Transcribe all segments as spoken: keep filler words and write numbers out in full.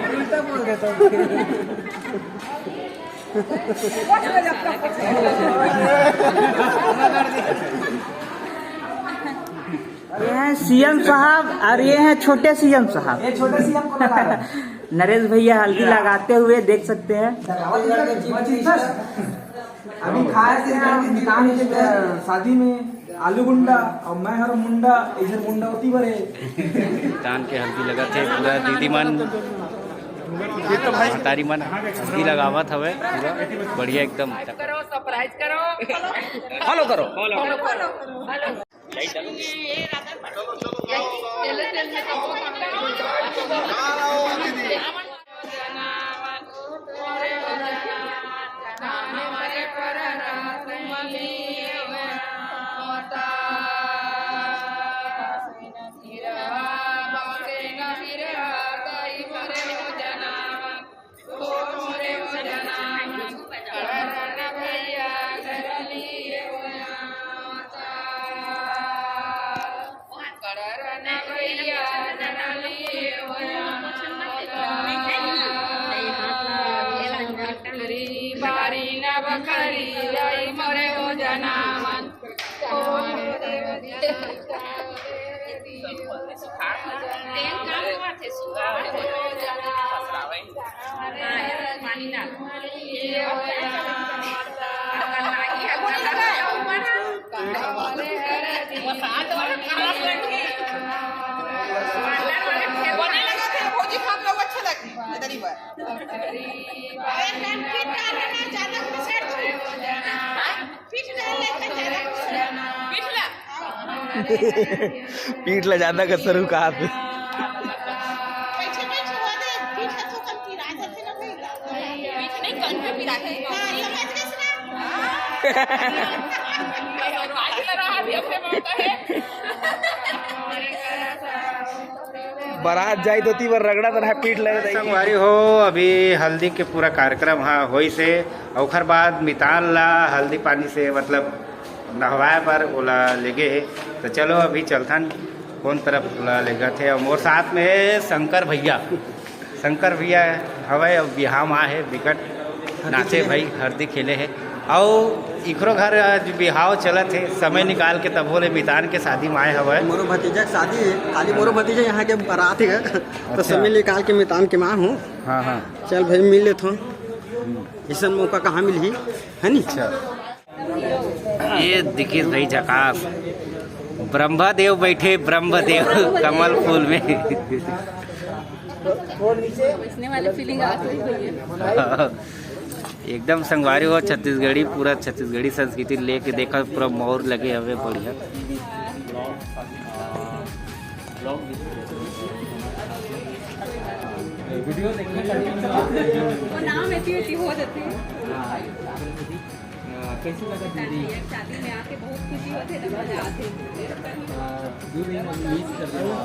उल्टा बोल देता हूँ। ये हैं सीएम साहब और ये हैं छोटे सीएम साहब। ये छोटे सीएम को लगा रहा है। नरेश भैया हल्दी लगाते हुए देख सकते हैं। अभी खाए थे ना, मितान के शादी में आलू गुंडा और मैं हर मुंडा, इधर मुंडा होती बरे। मितान के हल्दी लगा थे पूरा दीदी मन, महतारी मन हल्दी लगावत हवे पूरा बढ़िया एकदम। करो, सब्सक्राइब करो, फॉलो करो। पीठ ला ज्यादा कसर हूँ कहा थे। बारात जाई तो तीबर रगड़ा तो है पीठ लगे। संगवारी हो, अभी हल्दी के पूरा कार्यक्रम हा होइस हे, ओखर बाद मितान ला हल्दी पानी से मतलब नहवाए बर ओला लेगे हे। तो चलो अभी चलथन कोन तरफ ओला लेगत हे। और मोर साथ में हे शंकर भैया, शंकर भैया हवय, अब बिहाव म आए हे, बिकट नाचे भाई, हरदी खेले हे। अउ इखरो घर आज बिहाव चलत हे, समय निकाल के तभो ले मितान के शादी म आए हवय। मोरो भतीजा के शादी हे, खाली मोरो भतीजा यहाँ के बारात हे, तो अच्छा। समय निकाल के मितान के माँ हूँ। हाँ, हाँ। चल भाई, मिल लेथो, ऐसन मौका कहाँ मिलही, है नी? अच्छा। ये देखिए भाई, झकास, ब्रह्मा देव बैठे, ब्रह्म देव कमल फूल में। बैठने वाले फीलिंग आ रही है। एकदम संगवारी हो, छत्तीसगढ़ी, पूरा छत्तीसगढ़ी संस्कृति लेके देखा, पूरा मौर लगे हवे बढ़िया। वो नाम ऐसी वैसी हो जाती है। कैसे लगा दीदी? शादी में आके बहुत खुशी होते, तो मजा आते। दो दिन हम मिस कर रहे हैं।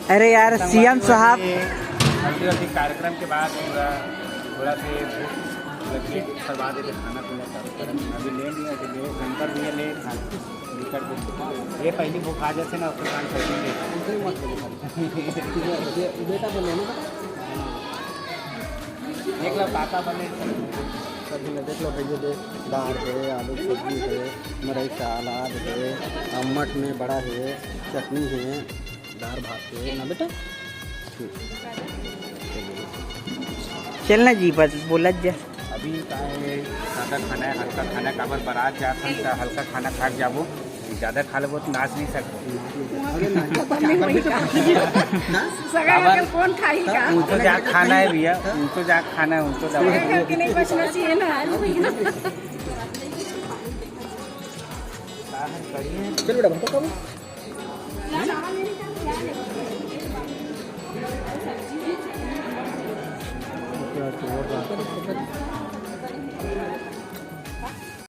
अरे यार, सीएम साहब। हल्दी हल्दी कार्यक्रम के बाद पूरा थोड़ा से भूख लग गई, उसके बाद ये खाना पीना चालू करें। अभी ले लिया, अभी ले, शंकर भी ले खा, निकल के। ये पहली भूख आ जाते ना, उसके बाद सब्जी ले। बेटा बोले ना, देख लो, पापा बने। सब्जी में देख लो भैया, दे, दाल है, आलू की सब्जी है, मुरई का सलाद है, अम्मट में बड़ा है, चटनी है, दाल भात है ना बेटा। चलना जी, बस बोलत जा। अभी का है, सादा खाना है, हल्का खाना है, काबर बारात जात हन, त हल्का खाना खा के जाबो। ज्यादा खा लेबो तो नाच नहीं सकबो। अरे नहीं। खत्म नहीं होई का? सगा काबर? कौन खाई का? उनको जा खाना है भैया, उनको जा खाना है, उनको दवा। सगा करके नहीं बचना चाहिए ना। चल बेटा, भागो, भागो।